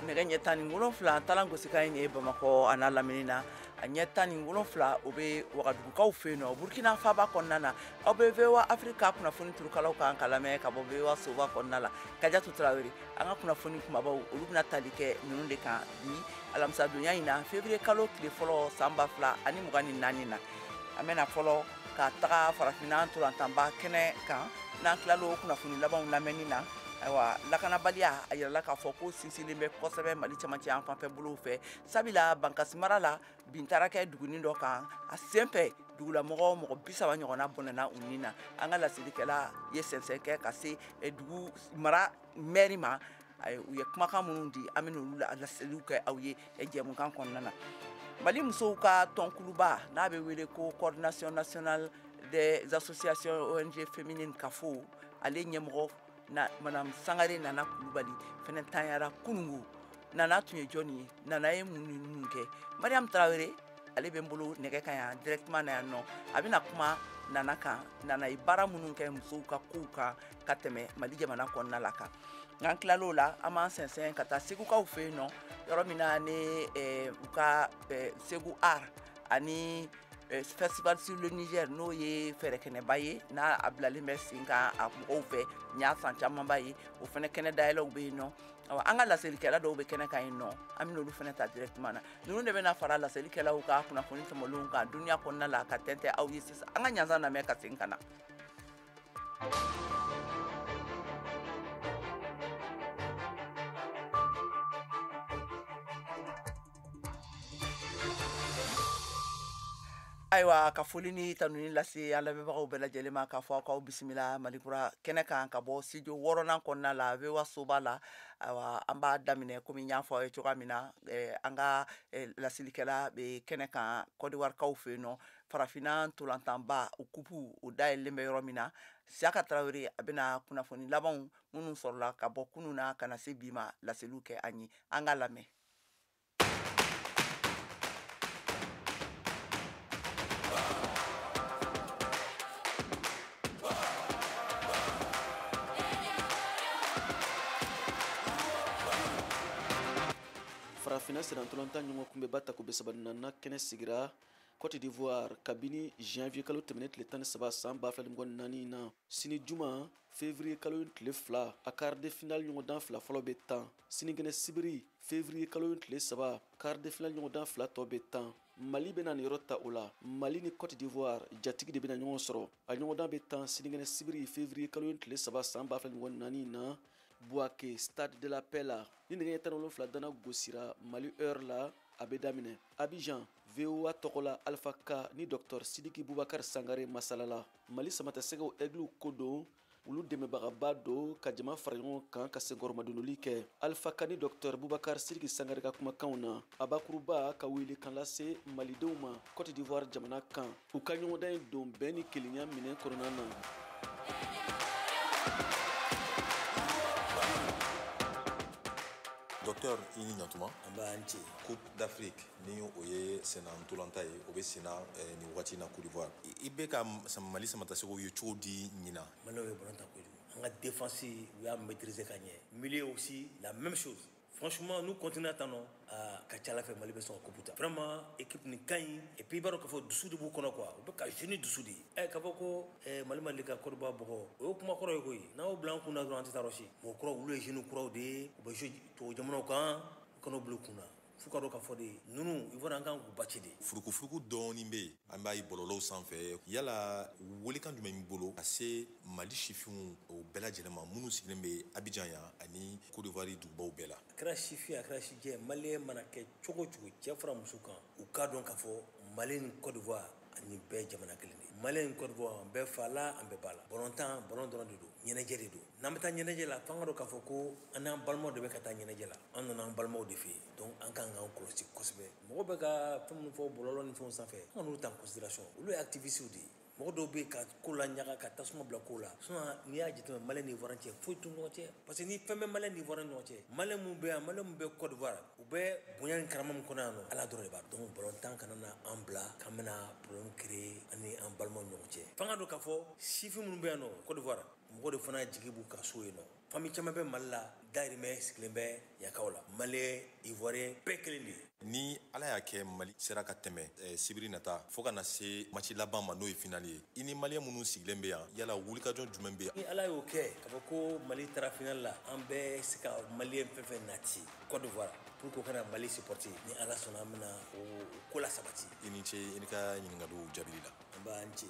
Nɛgɛ ɲɛ 17 talan gosikan in ye Bamakɔ a n'a lamini na, a ɲɛ 17 o bɛ Wagadugukaw fɛ yen nɔ, Burukina faaba kɔnɔna na. Aw bɛ VOA Afrique kunnafoni turukalaw kan ka lamɛn ka bɔ VOA soba kɔnɔna la. Kajatu Tarawele, an ka kunnafoni kumabaw olu bɛna tali kɛ ninnu de kan bi alamisadonya in na, février kalo tile fɔlɔ san 2024 na. An bɛna fɔlɔ ka taga farafinna ntolantanba kɛnɛ kan, n'an tilal'o kunnafoni labanw lamɛnni na. Ayiwa, lakanabaliya a yirala k'a fɔ ko sinsinlen bɛ kosɛbɛ Mali cɛmancɛ yan fanfɛ bolow fɛ, sabula Bankasi mara la bin taara kɛ dugunin dɔ kan, a senfɛ dugulamɔgɔ mɔgɔ 30 ɲɔgɔnna bɔnɛna u ni na. An ka laselikɛla ye sɛnsɛn kɛ ka se dugu mara mɛri ma, u ye kumakan minnu di, an bɛ n'olu laseliw kɛ aw ye jɛmukan kɔnɔna na. Mali musow ka tɔnkuluba n'a bɛ wele ko Coordination nationale des associations ONG féminines CAFO, ale ɲɛmɔgɔ na Madame Sangare Nana Kulubali fɛnɛ tanyara kunungo. Nana tun ye jɔnni ye? Nana ye mun ni mun kɛ? Mariam Tarawele ale bɛ n bolo nɛgɛ kan yan directement na yan nɔ, a bɛna kuma Nana kan, Nana ye baara minnu kɛ musow ka kow kan ka tɛmɛ Mali jamana kɔnɔna la kan. N'an tilal'o la, an b'an sɛnsɛn ka taa Segukaw fɛ yen nɔ, yɔrɔ min na ni u ka Segu Art ani Festival sur le Niger, n'o ye fɛɛrɛkɛnɛba ye n'a a bilalen bɛ sen kan a mɔgɔw fɛ, nin y'a san camanba ye, o fɛnɛ kɛnɛ dayɛlɛw bɛ yen nɔ. Awa, an ka laselikɛla dɔw bɛ kɛnɛ kan yen nɔ, an bɛ n'olu fɛnɛ ta directement na. Ninnu de bɛna fara laselikɛlaw ka kunnafoni tɔmɔlenw kan dunuya kɔnɔna la ka tɛntɛn aw ye sisan. An ka ɲansan lamɛn ka segin ka na. Ayiwa, ka foli ni tanuni lase an lamɛnbagaw bɛɛ lajɛlen ma k'a fɔ aw k'aw bisimila Malikura kɛnɛ kan ka bɔ studio 6nan kɔnɔna la VOA soba la. Ayiwa, an b'a daminɛ komi n y'a fɔ aw ye cogoya min na, an ka laselikɛla bɛ kɛnɛ kan Côte d'Ivoire kaw fɛ yen nɔ, farafinna ntolantanba o kupu o dayɛlɛlen bɛ yɔrɔ min na. Siyaka Tarawele a bɛna kunnafoni labanw minnu sɔrɔla ka bɔ kunun na ka na se bi ma laseliw kɛ an ye, an ka lamɛn. Farafinna sennantolatan ɲɔgɔn kunbɛnba tako 34nan kɛnɛ sigira Côte d'Ivoire kabini janvier kalo tɛmɛnen tile 13 san 2024 na. Sini juma février kalo tile 2, a quart de finale ɲɔgɔndan fila fɔlɔ bɛ tan. Sinikɛnɛ sibiri février kalo tile 3, quart de finale ɲɔgɔndan fila tɔ bɛ tan. Mali bɛna nin yɔrɔ ta o la. Mali ni Côte d'Ivoire jatigi de bɛna ɲɔgɔn sɔrɔ. A ɲɔgɔndan bɛ tan sinikɛnɛ sibiri février kalo tile 3 san 2024 na Bouaké Stade de la Paix la. Ni nɛgɛ ɲɛ 17 dana gosira Mali heure la, a bɛ daminɛ. Abidjan VOA tɔgɔ la Alpha K ni Docteur Sidiki Boubacar Sangare masalala. Mali samatasɛgɛw Aigles ko don, olu dɛmɛbagaba don ka jama fara ɲɔgɔn kan ka senkɔrɔmadondoli kɛ. Alpha K ni Docteur Boubacar Sidiki Sangare ka kumakanw na, a bakuruba ka welekan lase malidenw ma Côte d'Ivoire jamana kan, u ka ɲɔgɔndan in don bɛn ni kelenya minɛn kɔnɔna na. Docteur, i ni ɲantuma. An b'an ce. Coupe d'Afrique ni o ye senna ntolanta ye, o bɛ senna nin waati in na Côte d'Ivoire. I bɛ ka Mali samatasɛgɛw ye cogo di ɲinan? Maliw ye ballon ta kojugu. An ka défense u y'a maîtriser ka ɲɛ. Milieu aussi la même chose. Franchement, nous continuons tan nɔ, a ka ca Ala fɛ Mali bɛ sɔn ka coupe ta. Vraiment équipe nin ka ɲi et puis i b'a dɔn k'a fɔ dusu de b'u kɔnɔ quoi. U bɛ ka jouer ni dusu de ye. K'a fɔ ko Mali ma deli ka Côte d'Ivoire bugɔ, o ye kuma kɔrɔ ye koyi. N'an y'o bila an kun na dɔrɔn an tɛ taa yɔrɔ si. Mɔgɔ kuraw, olu ye jeunes kuraw de ye, u bɛ jouer tubabu jamanaw kan, u kan'o bila u kun na. F'u ka dɔn k'a fɔ de ninnu il faut an kan k'u battre de. Furukufuruku dɔɔnin bɛ yen, an b'a ye bɔlɔlɔw sanfɛ. Yala welekan jumɛn b'i bolo ka se Mali sifinw o bɛɛ lajɛlen ma minnu sigilen bɛ Abidjan yan ani Côte d'Ivoire dugubaw bɛɛ la? A kɛra sifin a kɛra sijɛ, maliyɛn mana kɛ cogo o cogo, cɛ fara muso kan, u k'a dɔn k'a fɔ Mali ni Côte d'Ivoire ani bɛɛ jamana kelen de ye. Mali ni Côte d'Ivoire an bɛɛ fa la, an bɛɛ ba la. Balontan balon dɔrɔn de don, ɲɛnajɛ de don. N'an bɛ taa ɲɛnajɛ la, f'an ka dɔn k'a fɔ ko an n'an balimaw de bɛ ka taa ɲɛnajɛ la. An nana an balimaw de fɛ yen, donc an kan k'an kɔlɔsi kosɛbɛ. Mɔgɔ bɛ ka fɛn minnu fɔ bɔlɔlɔ ni fɛnw sanfɛ, an kan'olu ta en considération. Olu ye activistes de ye. Mɔgɔ dɔw bɛ yen ka ko la ɲaga ka tasuma bila ko la. Sinon n'i y'a jateminɛ Malien ni Ivoirien cɛ foyi t'u ni ɲɔgɔn cɛ. Parce que ni fɛn bɛ Malien ni Ivoirien ni ɲɔgɔn cɛ, Malien mun bɛ yan, Malien mun bɛ Côte d'Ivoire, u bɛ bonya ni karama min kɔnɔ yan nɔ, Ala dɔrɔn de b'a dɔn. Donc balontan kana na an bila k'an bɛna problème créer an ni an balimaw ni ɲɔgɔn cɛ. F'an ka dɔn k'a fɔ sifin minnu bɛ yan nɔ Côte d'Ivoire, mɔgɔ de fana jigi b'u ka so yen nɔ. Famille caman bɛ Mali la, dahirimɛ sigilen bɛ yankaw la. Malien, Ivoirien bɛɛ kelen de ye. Ni Ala y'a kɛ Mali sera ka tɛmɛ sibiri nata fo ka na se match laban ma, n'o ye finale ye, i ni Malien minnu sigilen bɛ yan, yala wulikajɔ jumɛn bɛ yan? Ni Ala y'o kɛ k'a fɔ ko Mali taara finale la, an bɛɛ se ka Malien fɛn fɛn nati Côte d'Ivoire pour que o kana Mali supporter, ni Ala sɔnna an bɛna o ko la sabati. I ni ce i ka ɲininkaliw jaabili la. An b'an ce.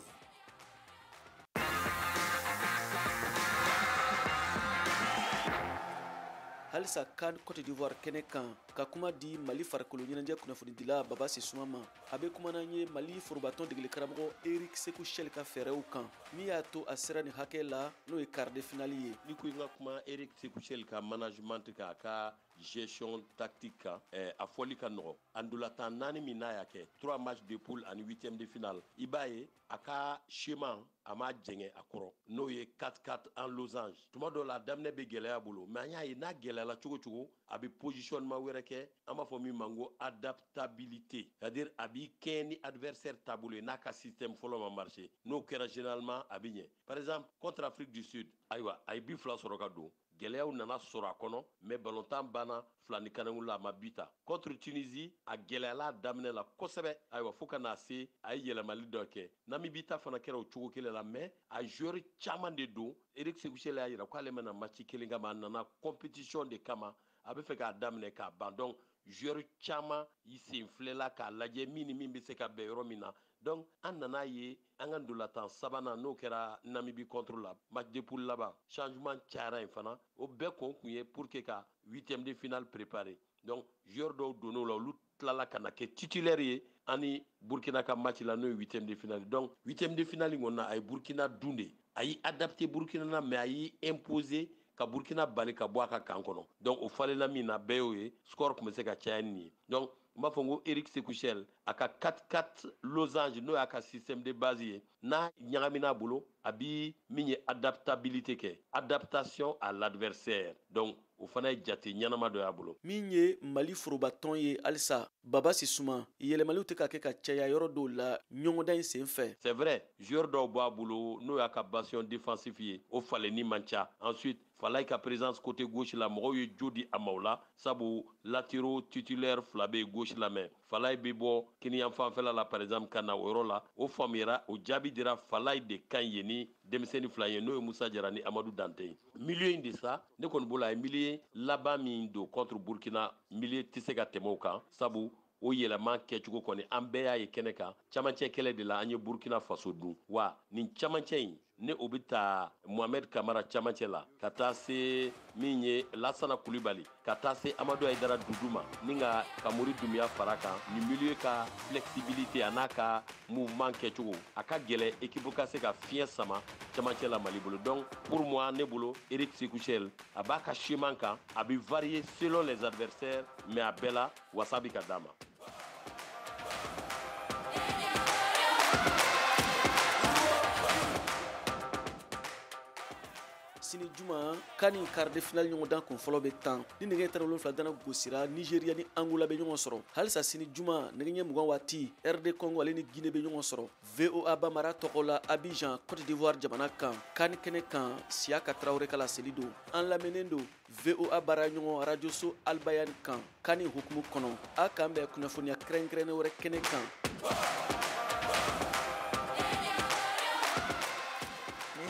Halisa CAN Côte d'Ivoire kɛnɛ kan, ka kuma di Mali farikolo ɲɛnajɛ kunnafonidila Baba Sisuma ma. A bɛ kuma n'an ye Mali forobatɔn degeli karamɔgɔ Eric Sekou Chelle ka fɛɛrɛw kan min y'a to a sera nin hakɛ la, n'o ye quart de finale ye. Ni ko i ka kuma Eric Sekou Chelle ka management kan, a ka gestion tactique kan, a fɔli ka nɔgɔ. A ndolatan 4 min n'a y'a kɛ, 3 matchs de poule ani 8e de finale, i b'a ye a ka schéma a ma jɛngɛ a kɔrɔ, n'o ye 4-4 en losange. Tuma dɔw la a daminɛ bɛ gɛlɛya bolo, mais an y'a ye n'a gɛlɛyala cogo cogo, a bɛ positionnement wɛrɛ kɛ, an b'a fɔ min ma ko adaptabilité, c'est à dire a b'i kɛɲɛ ni adversaire taabolo ye. N'a ka système fɔlɔ ma marché, n'o kɛra, généralement a bɛ ɲɛ. Par exemple, contre Afrique du Sud, ayiwa, a ye but 2 sɔrɔ ka don, gɛlɛyaw nana sɔrɔ a kɔnɔ, mais balontan banna 2 ni kanankun la, a ma but ta. Contre Tunisie, a gɛlɛyala a daminɛ la kosɛbɛ, ayiwa, fo ka n'a se a ye yɛlɛmali dɔ kɛ. Namibie ta fana kɛra o cogo kelen la, mais a joueur caman de don. Eric Sekou Chelle y'a yira k'ale mana match kelen kama, a nana compétition de kama, a bɛ fɛ k'a daminɛ k'a ban. Donc joueur caman y'i sen filɛla k'a lajɛ min ni min bɛ se ka bɛn yɔrɔ min na. Donc an nana ye an ka ndolatan sabanan, n'o kɛra Namibie contre la, match de poule laban, changement cayara yen fana. O bɛɛ kun kun ye pour que ka 8e de finale préparer. Donc joueur dɔw donn'o la, olu tilala ka na kɛ titulaire ye ani Burkina ka match la, n'o ye 8e de finale. Donc 8e de finale in kɔni na, a ye Burkina dun de, a y'i adapté Burkina na, mais a y'i imposer ka Burkina bali ka bɔ a ka camp kɔnɔ. Donc o falenna min na, bɛɛ y'o ye, score tun bɛ se ka caya ni nin ye. Donc n b'a fɔ n ko Eric Sekou Chelle, a ka 4-4 losange, n'o y'a ka système de base ye, n'a ɲagamina a bolo, a bi min ye adaptabilité kɛ, adaptation à l'adversaire. Donc o fana ye jate ɲɛnama dɔ y'a bolo. Min ye Mali forobatɔn ye, halisa Baba Sisuma, yɛlɛmaliw tɛ ka kɛ ka caya yɔrɔ dɔw la ɲɔgɔndan in sen fɛ. C'est vrai, joueur dɔw b'a bolo, n'o y'a ka bastion défensif ye, o falenni man ca. Ensuite, Falaye ka présence côté gauche la, mɔgɔw ye jo di a ma o la, sabu latéraux titulaire 2 bɛ gauche la, mais Falaye bɛ bɔ kiniyan fanfɛla la, par exemple, ka na o yɔrɔ la. O faamuyara, o jaabi dira, Falaye de ka ɲi yen ni denmisɛnnin 2 ye, n'o ye Musa Jara ni Amadu Dante ye. Milieu in de sa, ne kɔni bolo, a ye milieu laban min don contre Burkina, milieu tɛ se ka tɛmɛ o kan, sabu o yɛlɛma kɛcogo kɔni, an bɛɛ y'a ye kɛnɛ kan, camancɛ kɛlɛ de la an ye Burkina Faso dun. Wa nin camancɛ in ne, o bɛ taa Mohamed Kamara camancɛ la, ka taa se min ye Lasana Kulibali, ka taa se Amadu Ayidara Dudu ma, ni ka Kamori Dunbiya fara kan. Nin milieu ka flexibilité a n'a ka mouvement kɛcogo, a ka gɛlɛ équipe ka se ka fiɲɛ sama camancɛ la Mali bolo. Donc pour moi, ne bolo, Eric Sekou Chelle, a b'a ka schéma kan, a bɛ varier selon les adversaires, mais a bɛɛ la wasa bɛ ka d'a ma. Sini juma, CAN quart de finale ɲɔgɔndan kun fɔlɔ bɛ tan ni nɛgɛ 17 dana gosira, Nigeria ni Angola bɛ ɲɔgɔn sɔrɔ. Halisa sini juma, nɛgɛ ɲɛ 20 waati, RD Congo ale ni Guinée bɛ ɲɔgɔn sɔrɔ. VOA Bambara tɔgɔ la, Abidjan, Côte d'Ivoire jamana kan, CAN kɛnɛ kan, Siyaka Tarawele ka laseli don. An lamɛnnen don VOA baara ɲɔgɔn rajoso Albayan kan CAN hukumu kɔnɔ. A k'an bɛn kunnafoniya kɛrɛnkɛrɛnnen wɛrɛ kɛnɛ kan.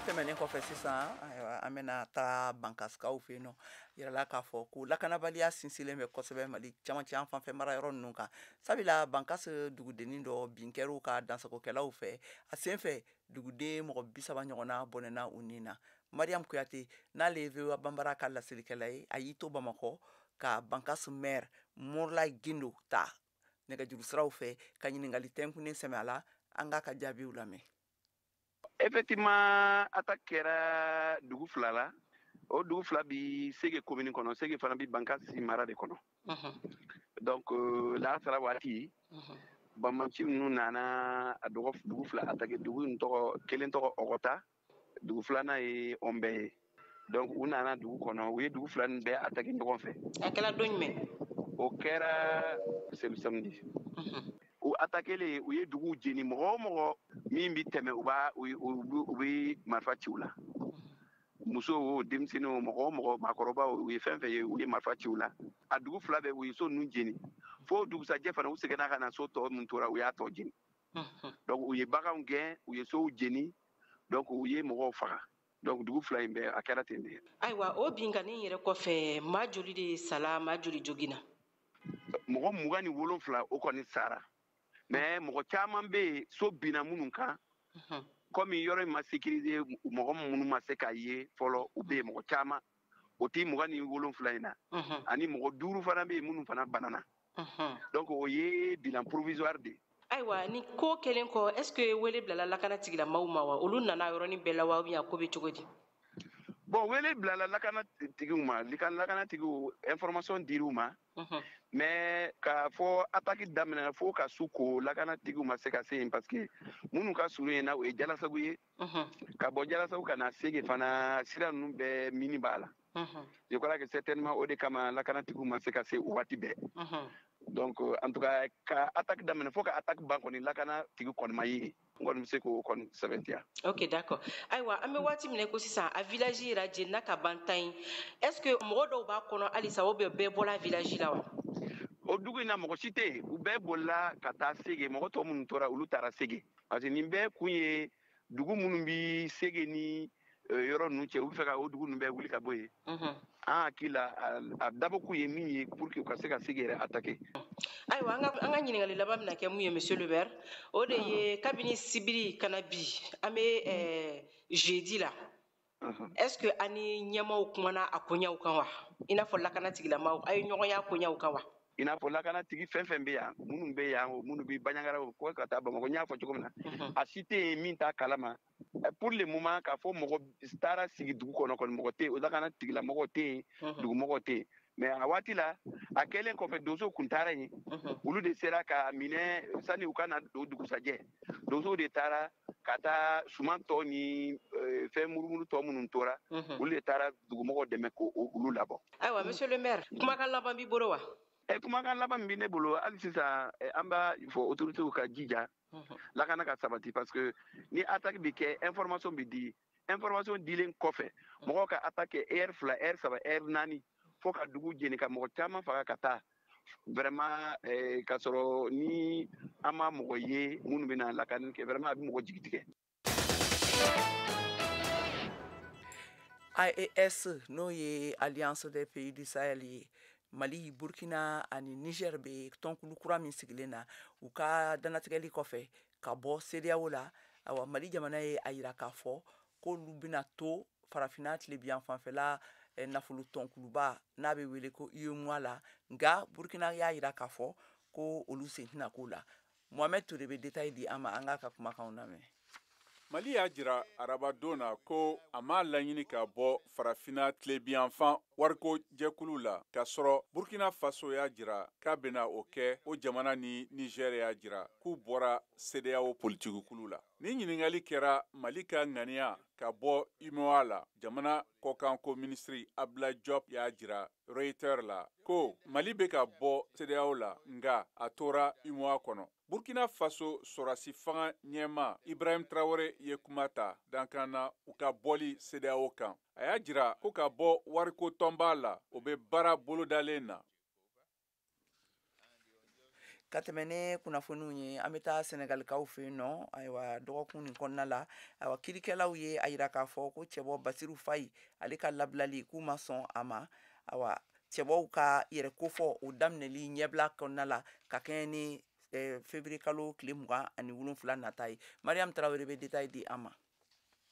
Tɛmɛnen kɔfɛ sisan, ayiwa, an bɛna taa Bankasikaw fɛ yen nɔ. Yirala k'a fɔ ko lakanabaliya sinsinlen bɛ kosɛbɛ Mali camancɛ an fanfɛ mara yɔrɔ ninnu kan, sabula Bankas dugudennin dɔ bin kɛr'u ka dansagokɛlaw fɛ. A sen fɛ, duguden mɔgɔ 30 ɲɔgɔnna bɔnɛna u ni na. Mariam Kuyate, n'ale ye VOA Banbara ka laselikɛla ye, a y'i to Bamakɔ ka Bankas maire Morlayi Gindo ta nɛgɛjuru siraw fɛ ka ɲininkali tɛnkunnen sɛmɛ a la. An k'a ka jaabiw lamɛn. Effectivement, attaque kɛra dugu 2 la. O dugu 2 bi Sege commune kɔnɔ, Sege fana bi Bankasi mara de kɔnɔ. Donc la'asara waati, banbanci ninnu nana a dɔgɔ dugu 2 attaqué. Dugu in tɔgɔ, kelen tɔgɔ Ɔgɔta, dugu filanan ye Ɔnbɛ ye. Donc u nana dugu kɔnɔ, u ye dugu 2 nin bɛɛ attaqué ɲɔgɔn fɛ. A kɛra don jumɛn? O kɛra samedi. U attaqué, u ye dugu jeni, mɔgɔ o mɔgɔ min bi tɛmɛ, u b'a u bɛ marifa ci u la. Musow o, denmisɛnninw o, mɔgɔ o mɔgɔ, maakɔrɔbaw, u ye fɛn fɛn ye, u ye marifa ci u la. A dugu fila bɛɛ, u ye so ninnu jeni. Fo dugusajɛ fana, u seginna ka na, so tɔ min tora, u y'a tɔ jeni. Donc u ye baganw gɛn, u ye sow jeni, donc u ye mɔgɔw faga. Donc dugu fila in bɛɛ, a kɛra ten de. Ayiwa, o binkanni yɛrɛ kɔfɛ, maa joli de sala, maa joli joginna? Mɔgɔ 27, o kɔni sara, mais mɔgɔ caman bɛ yen, so binna minnu kan, komi yɔrɔ in ma sécuriser, mɔgɔ minnu ma se ka ye fɔlɔ, u bɛ yen, mɔgɔ caman. O tɛ 27 in na. Ani mɔgɔ 5 fana bɛ yen minnu fana banana. Donc o ye bilan provisoire de ye. Ayiwa, ni ko kɛlen kɔ, est ce que wele bilala lakana tigilamaw ma wa? Olu nana yɔrɔnin bɛɛ la wa, ou bien a ko bɛ cogo di? Bon, wele bilala lakana tigiw ma, lakana tigiw, information dir'u ma, mais k'a fɔ attaque daminɛna fo ka su ko, lakana tigiw ma se ka se yen, parce que minnu ka surun yen na, o ye Jalasagu ye. Ka bɔ Jalasagu ka na Sege fana, sira ninnu bɛɛ mini b'a la. Je crois que certainement o de kama lakanatigiw ma se ka se o waati bɛɛ. Donc en tout cas, ka attaque daminɛ fo ka attaque ban kɔni, lakana tigi kɔni ma ye. N kɔni bɛ se k'o kɔni sɛbɛntiya. Ok, d'accord. Ayiwa, an bɛ waati min na ko sisan, a village yɛrɛ jenina ka ban tan ye, est ce que mɔgɔ dɔw b'a kɔnɔ halisa, ou bien bɛɛ bɔra village la wa? O dugu in na, mɔgɔ si tɛ yen. U bɛɛ bolila ka taa Sege. Mɔgɔ tɔ minnu tora, olu taara Sege, parce que nin bɛɛ kun ye dugu minnu bi Sege ni yɔrɔ ninnu cɛ, u bɛ fɛ ka o dugu ninnu bɛɛ wuli ka bɔ yen. An hakili la, a dabɔkun ye min ye, pour que u ka se ka Sege yɛrɛ attaquer. Ayiwa, an ka ɲininkali laban bɛna kɛ mun ye, monsieur le maire, o de ye kabini sibiri ka na bi, an bɛ jeudi la, est ce que an ni ɲɛmaaw kumana a koɲɛw kan wa? I n'a fɔ lakana tigilamaw, a ye ɲɔgɔn y'a koɲɛw kan wa? I n'a fɔ lakana tigi fɛn fɛn bɛ yan, minnu bɛ yan o, minnu bɛ Bandiagara o, ko ka taa Bamakɔ, n y'a fɔ cogo min na, a si tɛ yen min t'a kalama. Pour le moment, k'a fɔ mɔgɔ taara sigi dugu kɔnɔ kɔni, mɔgɔ tɛ yen. O lakana tigilamɔgɔw tɛ yen, dugumɔgɔw tɛ yen. Mais a waati la, a kɛlen kɔfɛ, donsow kun taara yen. Olu de sera ka minɛ sani u ka na don. Dugusajɛ, donsow de taara ka taa suman tɔ ni fɛn murumuru tɔ minnu tora, olu de taara dugumɔgɔw dɛmɛ k'o olu labɔ. Ayiwa, monsieur le maire, kumakan laban b'i bolo wa? Kumakan laban min bɛ ne bolo hali sisan, an b'a fɔ autorités ka jija lakana ka sabati, parce que ni attaque bɛ kɛ, information bɛ di. Information dilen kɔfɛ, mɔgɔw ka attaque kɛ heure 2, heure 3, heure 4, fo ka dugu jeni, ka mɔgɔ caman faga ka taa, vraiment, k'a sɔrɔ ni an ma mɔgɔ ye minnu bɛna lakani kɛ, vraiment, a bɛ mɔgɔ jigi tigɛ. AES, n'o ye Alliance des pays du Sahel ye, Mali, Burkina ani Niger bɛ tɔnkulu kura min sigilen na, u ka dannatigɛli kɔfɛ ka bɔ CEDEAO la, awa, Mali jamana ye a yira k'a fɔ k'olu bɛna to Farafinna tilebiyan fanfɛla nafolo tɔnkuluba n'a bɛ wele ko UEMOA la. Nka Burkina y'a yira k'a fɔ ko olu sen tɛna k'o la. Mohamed Toure bɛ détail di an ma, an k'a ka kumakanw lamɛn. Mali y'a jira arabadon na ko a m'a laɲini ka bɔ Farafina tilebiyanfan wariko jɛkulu la, k'a sɔrɔ Burkina Faso y'a jira k'a bɛna o kɛ. O jamana ni Niger y'a jira k'u bɔra CEDEAO politikikulu la. Ni ɲininkali kɛra Mali ka ŋaniya ka bɔ UMOA la, jamana kɔkanko minisiri Abdoulaye Diop y'a jira Reuters la ko Mali bɛ ka bɔ CEDEAO la, nka a tora UMOA kɔnɔ. Burkina Faso sɔrɔdasi fanga ɲɛma Ibrahim Traoré ye kuma ta dankan na u ka bɔli CEDEAO kan. A y'a jira ko ka bɔ wariko tɔnba la, o bɛ baara bolodalen na. Ka tɛmɛ ni kunnafoniw ye, an bɛ taa Sɛnɛgalikaw fɛ yen nɔ. Ayiwa, dɔgɔkun nin kɔnɔna la, ayiwa, kiirikɛlaw ye a yira k'a fɔ ko cɛbɔ Basiru Fayi, ale ka labilali, k'u ma sɔn a ma. Ayiwa, cɛbɔw ka yɛrɛ kofɔ, o daminɛli ɲɛbila kɔnɔna la ka kɛɲɛ ni février kalo tile 27 nata ye. Mariam Tarawele bɛ détail di an ma.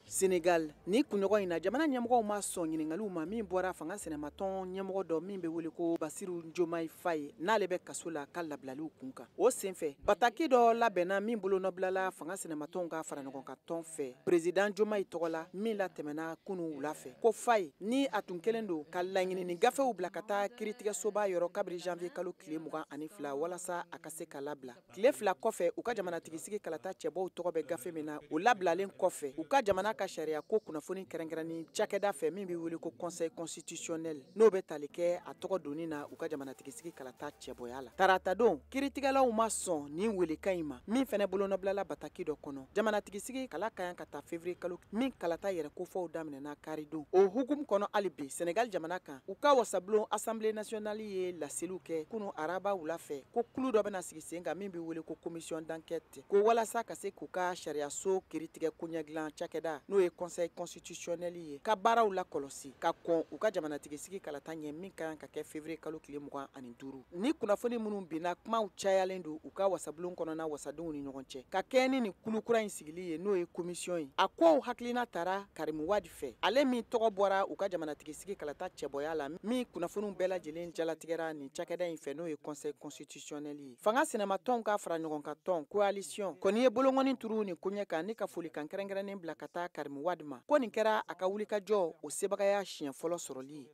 Senegal, ni kunɲɔgɔn in na, jamana ɲɛmɔgɔw ma sɔn ɲininkaliw ma min bɔra fanga sɛnɛmatɔn ɲɛmɔgɔ dɔ min bɛ wele ko Basiru Jomayi Faye, n'ale bɛ kaso la, ka labilaliw kun kan. O senfɛ, bataki dɔ labɛnna min bolonɔbilala fanga sɛnɛmatɔnw ka fara ɲɔgɔn kan tɔn fɛ, président Jomayi tɔgɔ la, min latɛmɛna kunu wula fɛ, ko Faye ni a tun kɛlen don ka laɲinini gafew bila ka taa kiiritigɛsoba yɔrɔ kabiri janvier kalo tile 22, walasa a ka se ka labila tile 2 kɔfɛ, u ka jamanatigisigi kalata cɛbɔw tɔgɔ bɛ gafe min na, o labilalen kɔfɛ, u ka jamana ka sariya ko kunnafoni kɛrɛnkɛrɛnni cakɛda fɛ min bɛ wele ko Conseil constitutionnel, n'o bɛ tali kɛ a tɔgɔ donni na u ka jamanatigisigi kalata cɛbɔya la. Taratadon, kiiritigɛlaw ma sɔn nin welekan in ma, min fɛnɛ bolonɔbilala bataki dɔ kɔnɔ. Jamanatigisigi kala ka kan ka taa février kalo min kalata yɛrɛ kofɔw daminɛna karidon. O hukumu kɔnɔ hali bi, Sénégal jamana kan, u ka wasabulon Assemblée nationale ye laseliw kɛ kunu araba wula fɛ ko kulu dɔ bɛna sigi sen kan min bɛ wele ko commission d'enquête, ko walasa ka se k'u ka sariyaso kiiritigɛ koɲɛ dilan cakɛda, n'o ye Conseil constitutionnel ye, ka baaraw lakɔlɔsi ka kɔn u ka jamanatigisigi kalata ɲɛ min ka kan ka kɛ février kalo tile 25. Ni kunnafoni minnu binna, kumaw cayalen don u ka wasabulon kɔnɔna wasadenw ni ɲɔgɔn cɛ ka kɛɲɛ ni nin kulu kura in sigili ye, n'o ye commission ye. A kow hakilina tara Karim Wade fɛ, ale min tɔgɔ bɔra u ka jamanatigisigi kalata cɛbɔya la, min kunnafoniw bɛɛ lajɛlen jalatigɛra nin cakɛda in fɛ, n'o ye Conseil constitutionnel ye. Fanga sinamatɔnw ka fara ɲɔgɔn kan tɔn coalition kɔni ye bolonkɔni turu nin koɲɛ kan ni ka folikan kɛrɛnkɛrɛnnen bila ka taa Karim Wade ma, ko nin kɛra a ka wulikajɔ o sebagaya siɲɛ fɔlɔ sɔrɔli ye.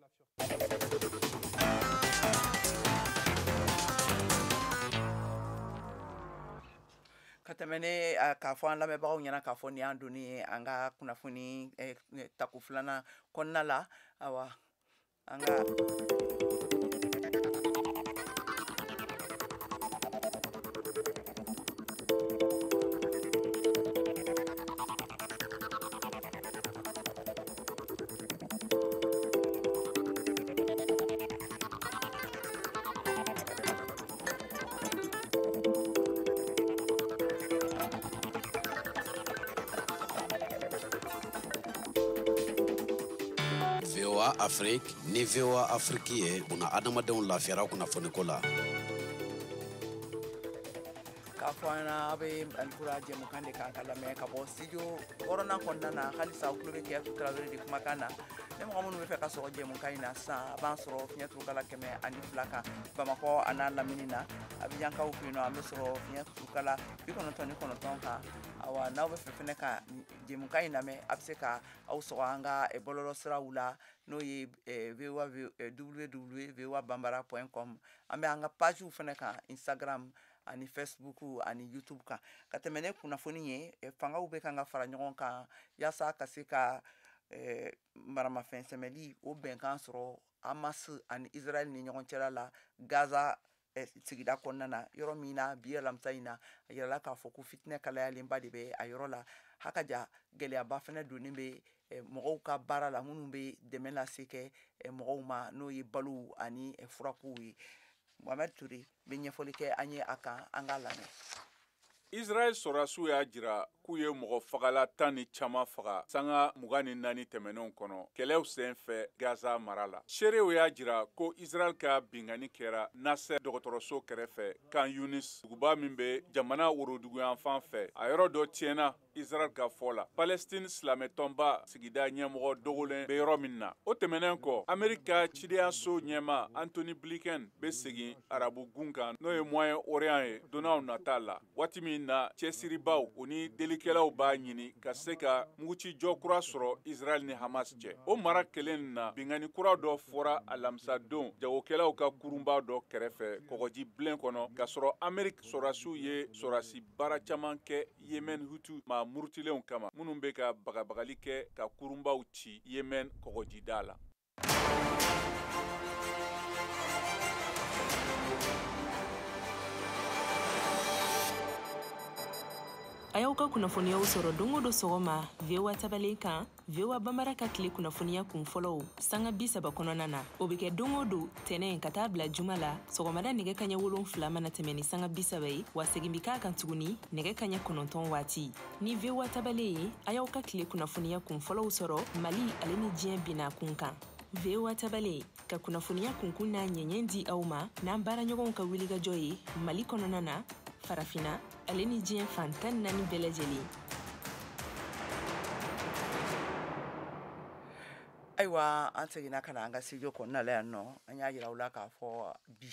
Ka tɛmɛ ne k'a fɔ an lamɛnbagaw ɲɛna k'a fɔ nin y'an donni ye an ka kunnafoni tako filanan kɔnɔna la. Awa, an ka VOA Afrique ni VOA Afrique ye buna adamadenw lafiyara kunnafoniko la. K'a fɔ an ɲɛna, aw bɛ Malikura jɛmukan de kan ka lamɛn ka bɔ studio wɔɔrɔnan kɔnɔna na. Halisa aw tulo bɛ Kiyatu Tarawele de kumakan na. Ni mɔgɔ minnu bɛ fɛ ka sɔrɔ jɛmukan in na sisan, a b'an sɔrɔ fiɲɛ turukala 102 kan Bamakɔ a n'a lamini na. Abijankaw fɛ yen nɔ, an bɛ sɔrɔ fiɲɛ turukala 99 kan. Awa, n'aw bɛ fɛ fɛnɛ ka jɛmukan in lamɛn, a bɛ se ka aw sɔgɔ an ka bɔlɔlɔ siraw la, n'o ye voa www.voabambara.com. An bɛ an ka pagew fɛnɛ kan Instagram ani Facebook ani YouTube kan. Ka tɛmɛ ne kunnafoni ye, fangaw bɛ kan ka fara ɲɔgɔn kan yaasa ka se ka maramafɛn sɛmɛli o bɛnkan sɔrɔ Hamas ani Israël ni ɲɔgɔn cɛla la Gaza sigida kɔnɔna na, yɔrɔ min na bi alamisa in na a yirala k'a fɔ ko fitinɛ kalayalenba de bɛ a yɔrɔ la. Hakaja gɛlɛyaba fɛnɛ donnen bɛ mɔgɔw ka baara la minnu bɛ dɛmɛ lase kɛ mɔgɔw ma, n'o ye balow ani furakow ye. Mohamed Touré bɛ ɲɛfɔli kɛ an ye a kan, an k'a lamɛn. Israël sɔrɔdasiw y'a jira k'u ye mɔgɔ fagala 10 ni caman faga sanga 24 tɛmɛnenw kɔnɔ kɛlɛw sen fɛ Gaza mara la. Seerew y'a jira ko Israël ka binkanni kɛra Nasser dɔgɔtɔrɔso kɛrɛfɛ Khan Yunis, duguba min bɛ jamana woroduguyanfan fɛ. A yɔrɔ dɔ tiɲɛna Israël ka fɔ la. Palestine silamɛtɔnba sigida ɲɛmɔgɔ dogolen bɛ yɔrɔ min na. O tɛmɛnen kɔ, Ameriki ka cidenyaso ɲɛmaa Anthony Blinken bɛ segin arabu gun kan, n'o ye Moyen-Orient ye, donnaw nata la. Waati min na cɛsiribaw o ni delikɛlaw b'a ɲini ka se ka mugucijɔ kura sɔrɔ Israël ni Hamas cɛ. O mara kelen na, binkanni kura dɔ fɔra alamisadon jagokɛlaw ka kurunba dɔ kɛrɛfɛ kɔgɔji bilen kɔnɔ, k'a sɔrɔ Ameriki sɔrɔdasiw ye sɔrɔdasi baara caman kɛ Yemen Hutu maa murutilenw kama, minnu bɛ ka bagabagali kɛ ka kurunbaw ci Yemen kɔgɔjida la. A y'aw ka kunnafoniyaw sɔrɔ don o don sɔgɔma VOA tabalen kan, VOA Bambara ka tile kunnafoniya kun fɔlɔw sanga 30 kɔnɔna na. O bɛ kɛ don o don tɛnɛn ka taa bila juma la sɔgɔmada nɛgɛ kaɲɛ 7 mana tɛmɛ ni sanga 30 ye, wa segin bɛ k'a kan tuguni nɛgɛ kaɲɛ 9 waati. Ni VOA tabalen ye, a y'aw ka tile kunnafoniya kun fɔlɔw sɔrɔ Mali ale ni diɲɛ binna kun kan. VOA tabalen ka kunnafoniya kunkun n'a ɲɛɲɛ di aw ma n'an baaraɲɔgɔnw ka wulikajɔ ye Mali kɔnɔna na, Farafina ale ni diɲɛ fan 14 bɛɛ lajɛlen. Ayiwa, an seginna ka na an ka studio kɔnɔna la yan nɔ. An y'a yira aw la k'a fɔ bi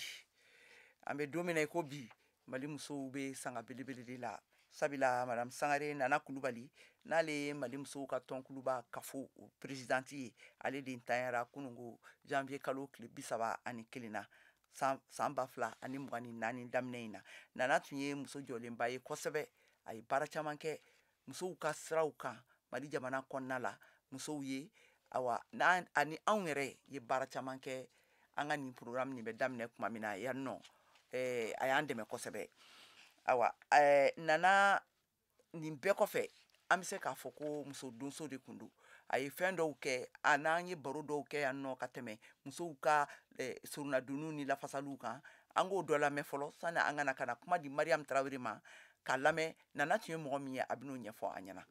an bɛ don min na i ko bi, Mali musow bɛ sanga belebele de la. Sabula Madame Sangare Nana Kulubali, n'ale ye Mali musow ka tɔnkuluba kafo présidente ye, ale de ntanyara kununko janvier kalo tile 31 na san 2024 daminɛ in na. Nana tun ye muso jɔlenba ye kosɛbɛ, a ye baara caman kɛ musow ka siraw kan. Mali jamana kɔnɔna la musow ye. Awa, ani anw yɛrɛ ye baara caman kɛ an ka nin programme nin bɛ daminɛ tuma min na yan nɔ, a y'an dɛmɛ kosɛbɛ. Awa, Nana, nin bɛɛ kɔfɛ, an bɛ se k'a fɔ ko muso donso de tun don. A ye fɛn dɔw kɛ, a n'an ye baro dɔw kɛ yan nɔ ka tɛmɛ musow ka soronadonniw ni lafasaliw kan. An k'o dɔ lamɛn fɔlɔ sani an ka na ka na kuma di Mariam Tarawele ma k'a lamɛn. Nana tun ye mɔgɔ min ye, a bɛn'o ɲɛfɔ an ɲɛna.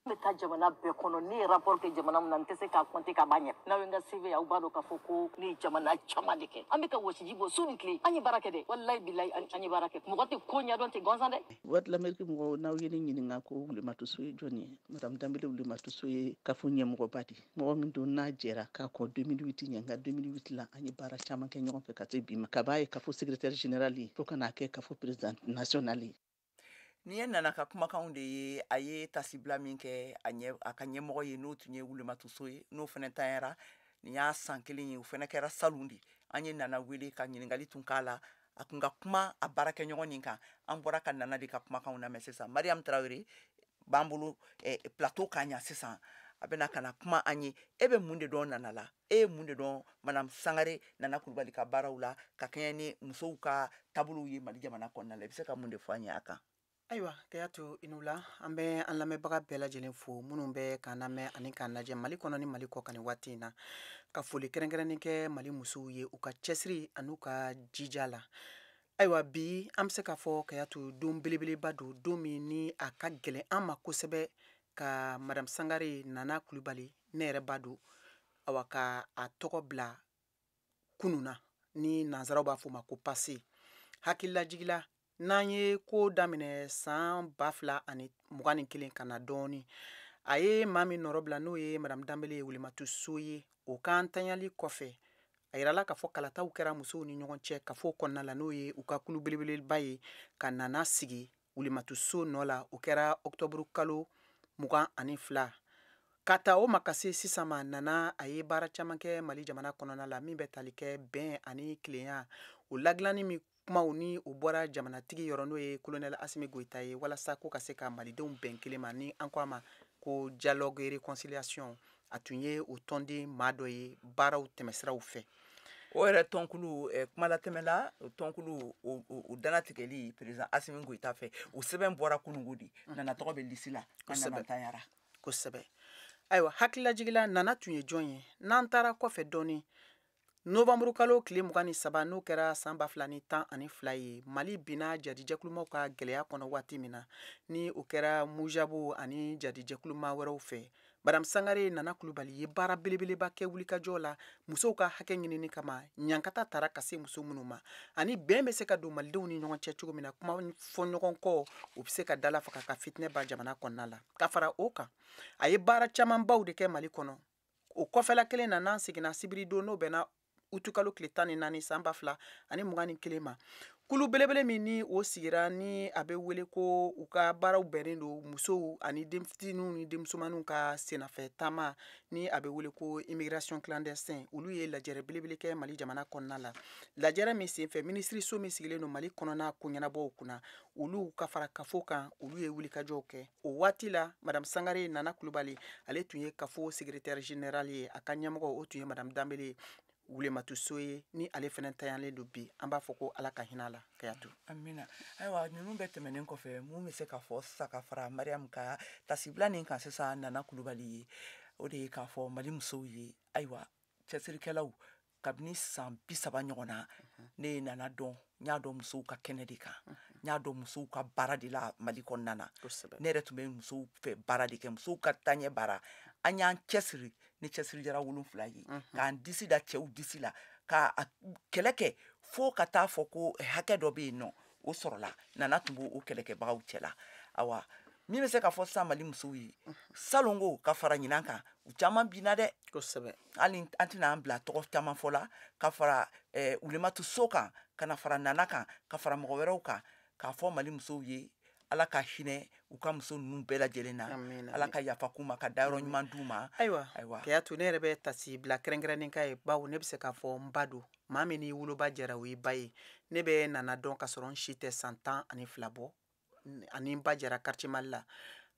N bɛ taa jamana bɛɛ kɔnɔ, ne ye rapport kɛ jamana min na, n tɛ se k'a compter ka ban ɲɛ. N'aw ye n ka CV, aw b'a dɔn k'a fɔ ko ne ye jamana caman de kɛ. An bɛ ka wɔsiji bɔ su ni tile. An ye baara kɛ dɛ, walayi bilayi, an ye baara kɛ. Mɔgɔ tɛ ko ɲɛdɔn tɛ gansan dɛ. Voix de l'Amérique mɔgɔw, n'aw ye ne ɲininka ko Wulematu So ye jɔn ye, Madame Danbele Wulematu So ye kafo ɲɛmɔgɔba de, mɔgɔ min don n'a jɛra k'a kɔn 2008 ɲɛ. Nka 2008 la, an ye baara caman kɛ ɲɔgɔn fɛ ka se bi ma, ka b'a ye kafo secrétaire général ye fo ka n'a kɛ kafo président national ye. Nin ye Nana ka kumakanw de ye. A ye tasibila min kɛ a ɲɛ, a ka ɲɛmɔgɔ ye, n'o tun ye Wulematu So ye, n'o fana tanyara nin y'a san kelen ye, o fana kɛra salon de. An ye Nana wele ka ɲininkali tun k'a la, a kun ka kuma a baarakɛɲɔgɔn nin kan. An bɔra ka Nana de ka kumakanw lamɛn sisan. Mariam Tarawele b'an bolo plateau kan yan sisan, a bɛna ka na kuma an ye. E bɛ mun de dɔn Nana la? E ye mun de dɔn Madame Sangare Nana Kulubali ka baaraw la ka kɛɲɛ ni musow ka taabolow ye Mali jamana kɔnɔna la? I bɛ se ka mun de fɔ an ye a kan? Ayiwa, Kayatu, i ni wula. An bɛ an lamɛnbaga bɛɛ lajɛlen fo, minnu bɛ k'an lamɛn ani k'an lajɛ Mali kɔnɔ ni Mali kɔ kan nin waati in na, ka foli kɛrɛnkɛrɛnnen kɛ Mali musow ye u ka cɛsiri an'u ka jija la. Ayiwa, bi an bɛ se k'a fɔ, Kayatu, don belebeleba don, don min ni a ka gɛlɛn an ma kosɛbɛ ka Madame Sangare Nana Kulubali, ne yɛrɛ ba don, awa, ka a tɔgɔ bila kunun na, ni nanzaraw b'a fɔ o ma ko passé. Hakililajigila, n'an ye ko daminɛ san 2021 ka na dɔɔni, a ye maa min nɔrɔ bila, n'o ye Madame Danbele ye, Wulematu So ye, o kan tanyali kɔfɛ, a yirala k'a fɔ kalataw kɛra musow ni ɲɔgɔn cɛ kafo kɔnɔna la, n'o ye u ka kulu belebeleba ye, ka Nana sigi Wulematu So nɔ la. O kɛra ɔkutɔburu kalo 22. Ka ta o ma ka se sisan ma, Nana a ye baara caman kɛ Mali jamana kɔnɔna la min bɛ tali kɛ bɛn ani tilenya, o ladilanni min kumaw ni o bɔra jamanatigi yɔrɔ, n'o ye colonel Asimi Goyita ye, walasa ko ka se ka malidenw bɛn kelen ma, ni an ko a ma ko dialogue et réconciliation. A tun ye o tɔnden maa dɔ ye baaraw tɛmɛsiraw fɛ. O yɛrɛ tɔnkulu, kumalatɛmɛla, o tɔnkulu o danatigɛli président Asimi Goyita fɛ, o sɛbɛn bɔra kunungo de. Nana tɔgɔ bɛ lisi la ka Nana tanyara. Kosɛbɛ. Ayiwa, hakililajigila, Nana tun ye jɔn ye? N'an taara kɔfɛ dɔɔni, novanburu kalo tile 23, n'o kɛra san 2012 ye, Mali binna jadijɛkulumaw ka gɛlɛya kɔnɔ waati min na, ni o kɛra Mujabu ani jadijɛkuluma wɛrɛw fɛ, Madame Sangare Nana Kulubali ye baara belebeleba kɛ wulikajɔ la musow ka hakɛ ɲinini kama, ɲankata taara ka se muso minnu ma, ani bɛn bɛ se ka don malidenw ni ɲɔgɔn cɛ cogo min na, kuma fɔ ɲɔgɔn kɔ, o bɛ se ka dala faga ka fitinɛ ban jamana kɔnɔna la. Ka fara o kan, a ye baara camanbaw de kɛ Mali kɔnɔ. O kɔfɛla kelen na, n'an seginna sibiridon, n'o bɛnna utukalo tile 14 san 2021 ma, kulu belebele min ni o sigira, ni a bɛ wele ko u ka baaraw bɛnnen don musow ani denfitininw ni denmusomaninw ka sennafɛ taama, ni a bɛ wele ko immigration clandestin, olu ye lajɛrɛ belebele kɛ Mali jamana kɔnɔna la. Lajɛrɛ min senfɛ, minisiriso min sigilen don Mali kɔnɔna koɲɛnabɔw kunna, olu ka fara kafo kan, olu ye wulikajɔw kɛ. O waati la, Madame Sangare Nana Kulubali, ale tun ye kafo secrétaire général ye. A ka ɲɛmɔgɔ, o tun ye Madame Danbele Wulematu So ye, ni ale fana tanyalen don bi. An b'a fɔ ko Ala ka hinɛ a la, Kayatu. Amina. Ayiwa, ninnu bɛɛ tɛmɛnen kɔfɛ, mun bɛ se ka fɔ sisan ka fara Mariam ka tasibila nin kan sisan Nana Kulubali ye, o de ye k'a fɔ Mali musow ye, ayiwa, cɛsirikɛlaw, kabini san 30 ɲɔgɔn na, ne ye Nana dɔn. N y'a dɔn musow ka kɛnɛ de kan, n y'a dɔn musow ka baara de la Mali kɔnɔna na. Ne yɛrɛ tun bɛ musow fɛ baara de kɛ, musow ka taaɲɛ baara. An y'an cɛsiri ni cɛsiri jara 7 ye, k'an disi da cɛw disi la, ka kɛlɛ kɛ fo ka taa fɔ ko hakɛ dɔ bɛ yen nɔ, o sɔrɔla. Nana tun b'o kɛlɛkɛbagaw cɛ la. Awa, min bɛ se ka fɔ sisan Mali musow ye, salongo ka fara ɲinan kan, u caman binna dɛ. Hali an tɛna an bila tɔgɔ caman fɔ la, ka fara Wulematu So kan, ka na fara Nana kan, ka fara mɔgɔ wɛrɛw kan, k'a fɔ Mali musow ye, Ala ka hinɛ u ka muso ninnu bɛɛ lajɛlen na, Ala ka yafa k'u ma, ka dayɔrɔ ɲuman d'u ma. Ayiwa, Kayatu, ne yɛrɛ bɛ tasi bila kɛrɛnkɛrɛnnen k'a ye, bawo ne bɛ se k'a fɔ n ba don. Maa min n'i woloba jɛra, o y'i ba ye. Ne bɛ Nana dɔn ka sɔrɔ n si tɛ san 12 bɔ, ani n ba jɛra quartier Mali la.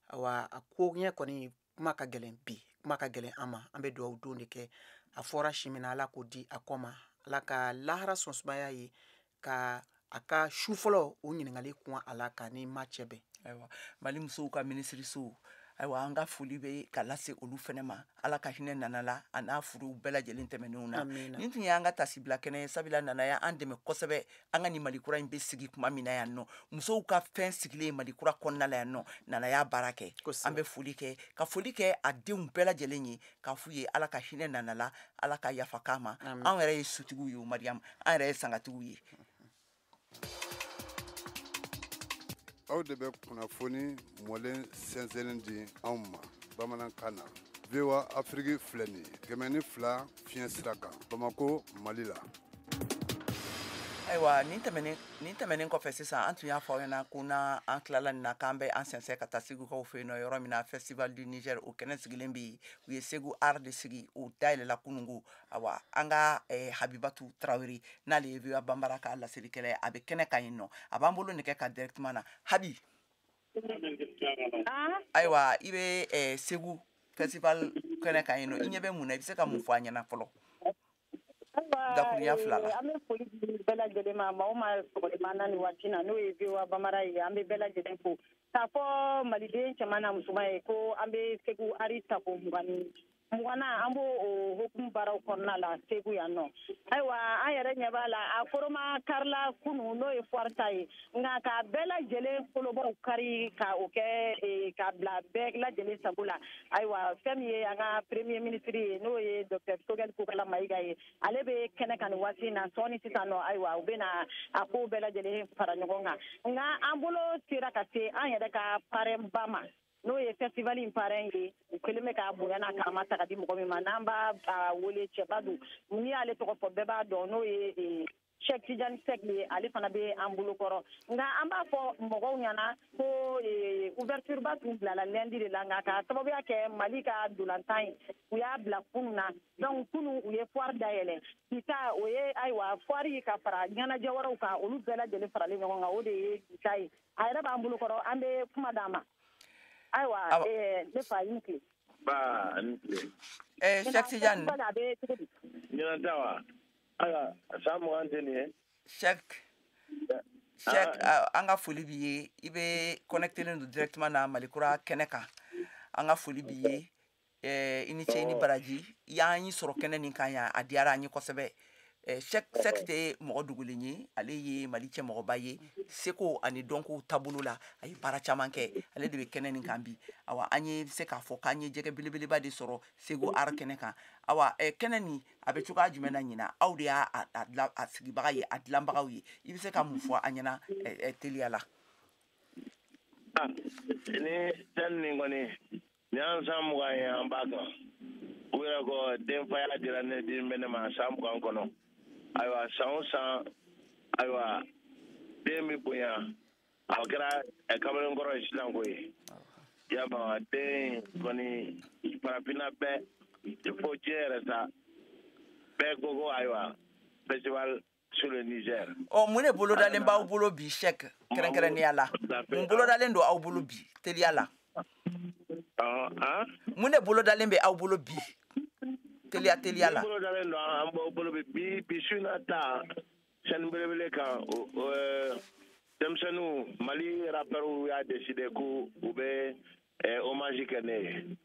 Awa, a ko ɲɛ kɔni Kuma ka gɛlɛn bi, kuma ka gɛlɛn an ma. An bɛ dugawu don de kɛ. A fɔra si min na, Ala k'o di a kɔ ma. Ala ka lahara sɔnsumaya ye ka a ka su fɔlɔ o ɲininkali kun a la ka ni ma cɛ bɛn. Ayiwa, Mali musow ka minisiriso, ayiwa, an ka foli bɛ ka lase olu fɛnɛ ma. Ala ka hinɛ Nana la, a n'a furuw bɛɛ lajɛlen tɛmɛnenw na. Nin tun y'an ka tasibila kɛnɛ ye, sabula Nana y'an dɛmɛ kosɛbɛ. An ka nin Mali kura in bɛ sigi tuma min na yan nɔ, musow ka fɛn sigilen Mali kura kɔnɔna la yan nɔ, Nana y'a baara kɛ. An bɛ foli kɛ, ka foli kɛ a denw bɛɛ lajɛlen ye, k'a f'u ye Ala ka hinɛ Nana la, Ala ka yafa k'a ma. Anw yɛrɛ ye sutigiw ye, Mariam, an yɛrɛ ye sangatigiw ye. Aw de bɛ kunnafoni mɔlen sɛnsɛnnen di anw ma bamanankan na. VOA Afrique filɛ nin ye 102 fiɲɛ sira kan Bamako, Mali la. Ayiwa, nin tɛmɛnen kɔfɛ sisan, an tun y'a fɔ aw ɲɛna ko n'an tilala nin na, k'an bɛ an sɛnsɛn ka taa Segukaw fɛ yen nɔ, yɔrɔ min na Festival du Niger o kɛnɛ sigilen bɛ yen. U ye Segu Art de sigi, o dayɛlɛla kununko. Awa, an ka Habibatu Tarawele, n'ale ye VOA Bambara ka laselikɛla ye, a bɛ kɛnɛ kan yen nɔ, a b'an bolo nɛgɛ kan directement na. Habi, ayiwa, i bɛ Segu Festival kɛnɛ kan yen nɔ, i ɲɛ bɛ mun na? I bɛ se ka mun fɔ an ɲɛna fɔlɔ? Dakurunya fila la. An bɛ foli di bɛɛ lajɛlen ma, maa o maa sɔgɔlen b'an na nin waati na, n'o ye VOA Bambara ye, an bɛ bɛɛ lajɛlen fo. K'a fɔ maliden cɛman n'a musoman ye ko an bɛ Segu Ari tako 20 an b'o o hukumu baaraw kɔnɔna la Segu yan nɔ. Ayiwa, an yɛrɛ ɲɛ b'a la, a koroma karila kunu, n'o ye foire ta ye, nka k'a bɛɛ lajɛlen kolobaw kari ka o kɛ k'a bila bɛɛ lajɛlen sago la. Ayiwa, fɛn min ye an ka premier ministre ye, n'o ye docteur Choguel Kokalla Maïga ye, ale bɛ kɛnɛ kan nin waati in na sɔɔni sisan nɔ. Ayiwa, u bɛ na a kow bɛɛ lajɛlen fara ɲɔgɔn kan, nka an bolo sera ka se an yɛrɛ ka parrain ba ma, n'o ye festival in parrain ye. U kɛlen bɛ k'a bonya n'a karama ta ka di mɔgɔ min ma, n'an b'a wele cɛba don, n'i y'ale tɔgɔ fɔ bɛɛ b'a dɔn, n'o ye Cheikh Tidiane Seck ye, ale fana bɛ an bolo kɔrɔ. Nka an b'a fɔ mɔgɔw ɲɛna ko ouverture ba tun bilala lundi de la, nka ka sababuya kɛ Mali ka dolantan ye, u y'a bila kunun na. Donc kunun u ye foire dayɛlɛ, bi ta o ye ayiwa foire ka fara ɲɛnajɛ wɛrɛw kan, olu bɛɛ lajɛlen faralen ɲɔgɔn kan, o de ye bi ta ye. A yɛrɛ b'an bolo kɔrɔ, an bɛ kuma d'a ma. Ayiwa, ne fa, i ni tile. Ba, ni tile. Cheikh Tidiane. A bɛ cogo di? Ɲinan ta wa? Ayiwa, san 20 tɛ nin ye. Cheikh, an ka foli b'i ye. I bɛ connecté don directement na Mali kura kɛnɛ kan. An ka foli b'i ye. I ni ce, i ni baraji. I y'an sɔrɔ kɛnɛ nin kan yan, a diyara an ye kosɛbɛ. Cheikh tɛ mɔgɔ dogolen ye, ale ye Mali cɛmɔgɔba ye, seko ani dɔnko taabolo la, a ye baara caman kɛ, ale de bɛ kɛnɛ nin kan bi. Awa, an ye se k'a fɔ k'an ye jɛgɛ belebeleba de sɔrɔ Segu Art kɛnɛ kan. Awa, kɛnɛ nin a bɛ cogoya jumɛn na ɲinan? Aw de y'a a sigibaga ye, a dilanbagaw ye. I bɛ se ka mun fɔ an ɲɛna teliya la? Ni sɛni nin kɔni, nin y'an san 20 ye an b'a kan. U yɛrɛ ko denfaya dira ne den bɛ ne ma san 20 kɔnɔ. Ayiwa, san o san, ayiwa, den bɛ bonya, a kɛra kamalenkɔrɔ ye sisan koyi. Yama, den kɔni farafinna bɛɛ, fo diɲɛ yɛrɛ sa, bɛɛ ko ayiwa festival sur le Niger. Ɔ, mun de bolodalen b'aw bolo bi, Cheikh, kɛrɛnkɛrɛnnenya la? Mun bolodalen don aw bolo bi, teliya la? Mun de bolodalen bɛ aw bolo bi? Teliya la. Mun bolodalen don an bolo bi bi su in na ta scène belebele kan, denmisɛnninw Mali rappeurs y'a décidé ko u bɛ hommage kɛ ne ye.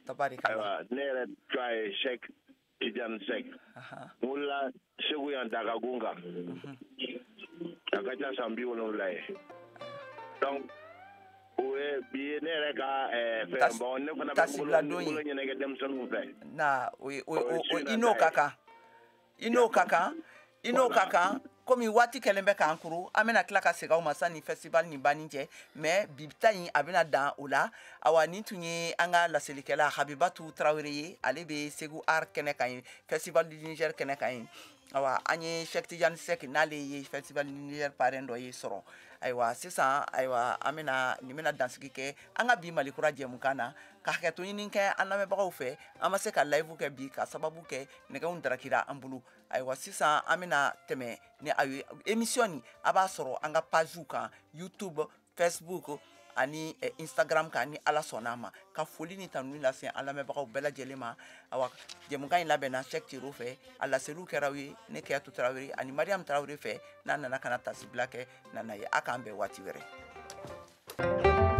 Tabarikala. Ayiwa, ne yɛrɛ tɔgɔ ye Cheikh Tidiane Seck. N wolola Segu yan Dagagun kan. A ka ca san 70 ye. Donc o ye bi ye ne yɛrɛ ka fɛn, bon ne fana bɛ n bolo ɲɛnajɛ denmisɛnninw fɛ. Na o i n'o ka kan. I n'o ka kan. I n'o ka kan. Komi waati kɛlen bɛ k'an kuru, an bɛna tila ka segin aw ma sanni festival nin banni cɛ, mais bi ta in a bɛna dan o la. Awa, nin tun ye an ka laselikɛla Habibatu Tarawele ye, ale bɛ Segu Art kɛnɛ kan yen, festival du Niger kɛnɛ kan yen. Awa, an ye Cheikh Tidiane Seck, n'ale ye festival du Niger parrain dɔ ye sɔrɔ. Ayiwa, sisan, ayiwa, an bɛna nin bɛna dansigi kɛ an ka bi Mali kura jɛmukan na, ka hakɛto ɲini kɛ an lamɛnbagaw fɛ, an ma se ka live kɛ bi ka sababu kɛ nɛgɛw darakira an bolo. Ayiwa, sisan an bɛna tɛmɛ ni aw ye émission nin, a b'a sɔrɔ an ka page kan, YouTube, Facebook Ani Instagram kan, ni Ala sɔnna a ma. Ka foli ni tanuni lase an lamɛnbagaw bɛɛ lajɛlen ma. Awa, jɛmukan in labɛnna Cheick Tiro fɛ, a laseliw kɛra aw ye ne Keyatu Tarawele ani Mariam Tarawele fɛ. N'a nana ka na tasibila kɛ nana ye, a k'an bɛn waati wɛrɛ.